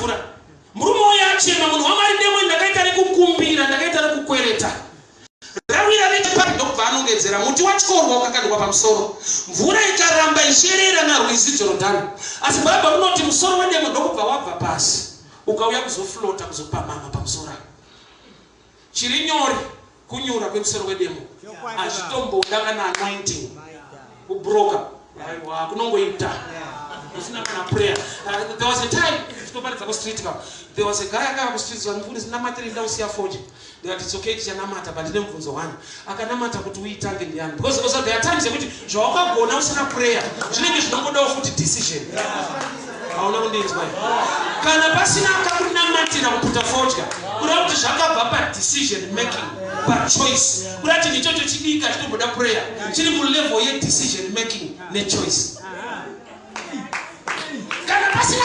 mvura. Murume uyo achema, "Munhu waMwari, demo ndakaita rekukumbira, ndakaita rekukwereta, rawira nechepapi." Ndokubva anongedzera muti watyorwa, ukakandwa pamusoro, mvura ikaramba ichiyerera narwizi Jorodhani. Asi Bhaibheri rinoti musoro wedemo ndokubva wabva pasi, ukauya kuzoflota, kuzopamama pamusoro apo. Chiri nyore kunyura kwemusoro wedemo, hazvitomboda kana anointing kubroka. Aiwa, kunongoita usina kana prayer. There was a time tinoparidza kustreet ka. There was a guy akava kustreet, "Mufundisi, namatiri, ndausiya fodya." Ndikati, "It's okay, tichanamata, but ndine mubvunzo one. Akanamata kuti uitange ndiani?" Because also there are times yekuti zvawakagona usina prayer zvinenge zvinongodawo futi decision. Hauna kundinzwa? Kana pasina akakunamatira kuputa fodya, kuda kuti zvakabva padecision making, pachoice. Kuda kuti ndichocho chidika chitomboda prayer, chiri mulevel yedecision making nechoice. Kana pasina